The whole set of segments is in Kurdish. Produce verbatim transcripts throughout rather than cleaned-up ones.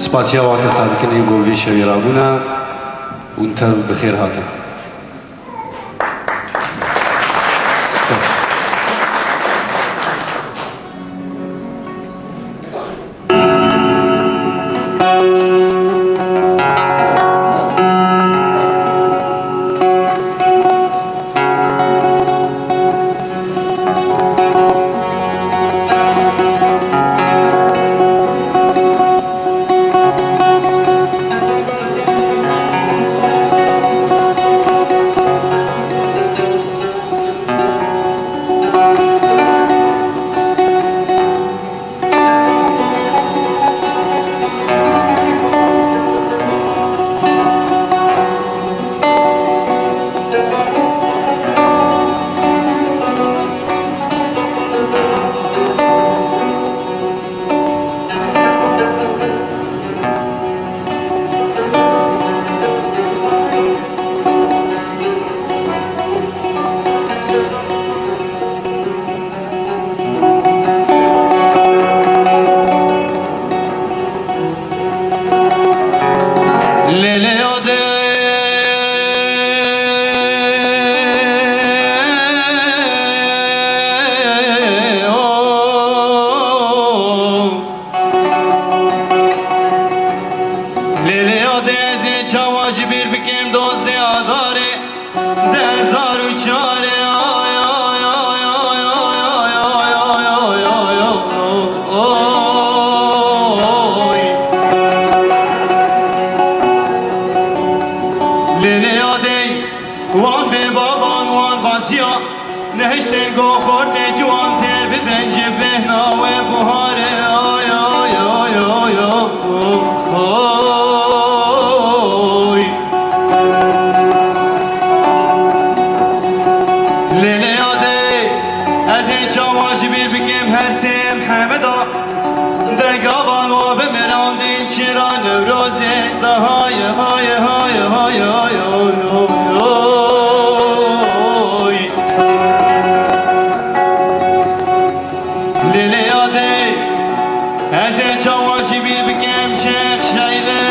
Spasiya wan kesa dikin ên ku vê şevê rabûne, hûn tev bi xêr hatin. Spas. Lê lê o de o. Lê lê o de ez ê çawa ji bîr bikim dozdê Adarê. Dezar û çarê, ay, ay, ay, oy. Lê lê adey, wan bê baban wan basiya, nehiştin go xortê ciwan têr bibin ji bêhna wê buharê, ay, ay, ay, ay, oy. Lê lê adê, ez ê çawa ji bîr bikim her sê Mihemeda. Dengava wa bimirandin çira Newrozê de, hay, hay, hay, hay, hay, oy, oy, oy. Lê lê adê, ez ê çawa ji bîr bikim Şêx Şeylê,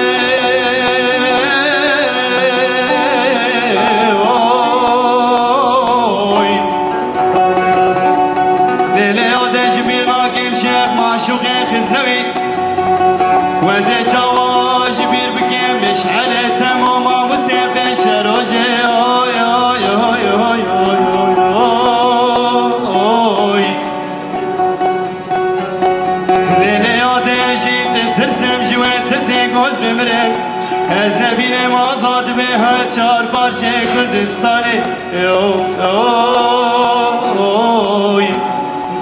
oy. Lê lê adê ji bîr nakim Şêx Maşûqê Xiznewî. Ez ê çawa ji bîr bikim Meş'ele Temo mamostê Pêşerojê, oy, oy, oy. Lê lê adê jî ditirsim ji wê tirsê goz bimirim. Ez nebînim azad be her çar parçê Kurdistanê. Oy, oy,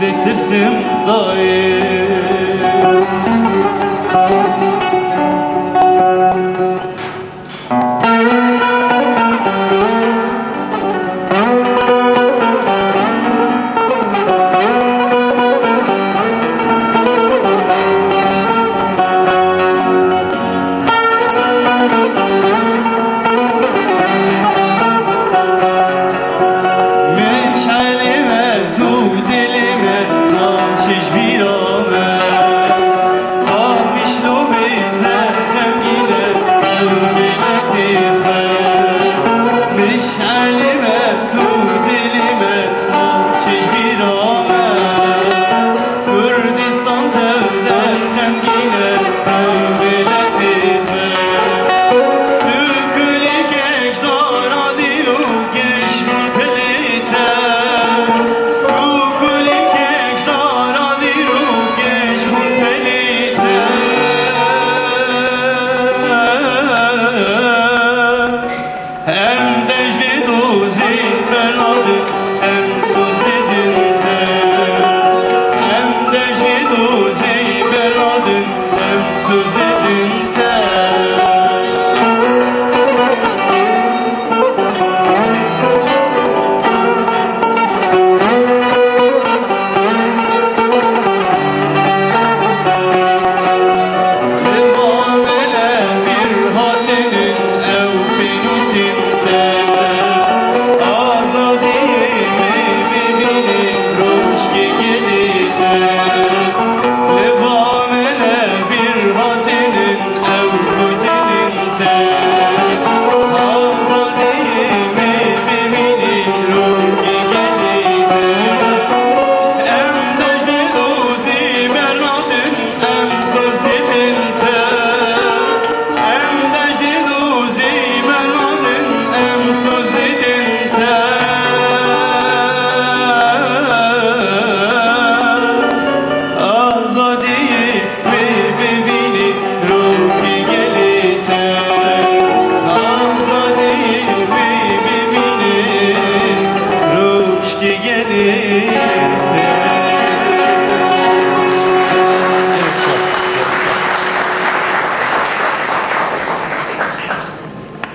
ditirsim dayê.